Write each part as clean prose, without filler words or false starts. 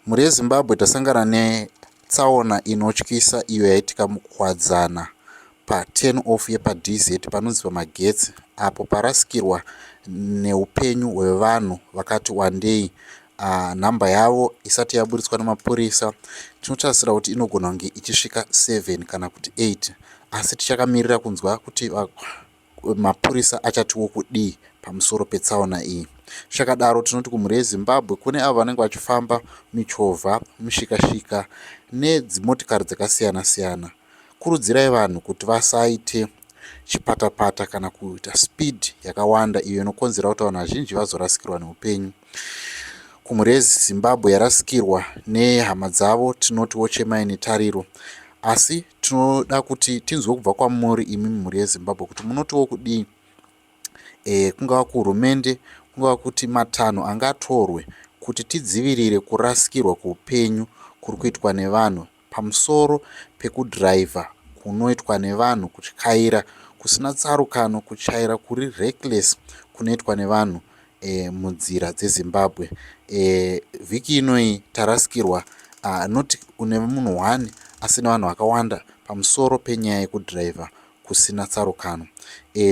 Mhuri yeZimbabwe, tasangana netsaona inotyisa iyo yaitika muKuwadzana paturn off yepaDZ panonzi pamagetsi, apo parasikirwa neupenyu hwevanhu vakati wandei. Nhamba yavo isati yaburitswa nemapurisa, tinotarisira kuti inogona kunge ichisvika 7 kana kuti 8, asi tichakamirira kunzwa kuti mapurisa achatiwo kudii pamusoro petsaona iyi. Zvichakadaro, tinoti kumhuri yeZimbabwe, kune avo vanenge vachifamba michovha, mishikashika nedzimotikari dzakasiyana siyana, kurudzirai vanhu kuti vasaite chipatapata kana kuita speed yakawanda iyo inokonzera kuti vanhu vazhinji vazorasikirwa neupenyu. Kumhuri yeZimbabwe yarasikirwa nehama dzavo, tinotiwo chemai netariro, asi tinoda kuti tinzwe kubva kwamuri imi mhuri yeZimbabwe kuti munotiwo kudii, kungava kuhurumende, kungava kuti matanho angatorwe kuti tidzivirire kurasikirwa kweupenyu kuri kuitwa nevanhu pamusoro pekudhiraivha kunoitwa nevanhu, kutyaira kusina tsarukano, kutyaira kuri reckless kunoitwa nevanhu munzira dzeZimbabwe. Vhiki inoyi tarasikirwa not nemunhu one asi nevanhu vakawanda pamusoro penyaya yekudhiraivha kusina tsarukano.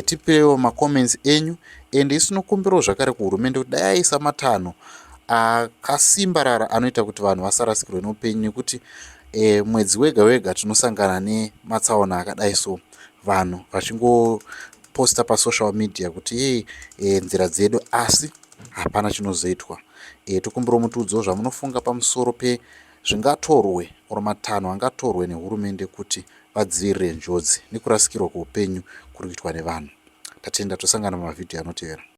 Tipewo macomments enyu, ende isu tinokumbirawo zvakare kuhurumende kuti dai aisa matanho akasimbarara anoita kuti vanhu vasarasikirwe neupenyu, nekuti mwedzi wega wega tinosangana nematsaona akadai, so vanhu vachingoposta pasocial media kuti yei nzira dzedu, asi hapana chinozoitwa. Tokumbirawo mutiudzewo zvamunofunga pamusoro pezvingatorwe or matanho angatorwe nehurumende kuti vadzivirire njodzi nekurasikirwa kweupenyu kuri kuitwa nevanhu. Tatenda, tosangana mumavhidhiyo anotevera.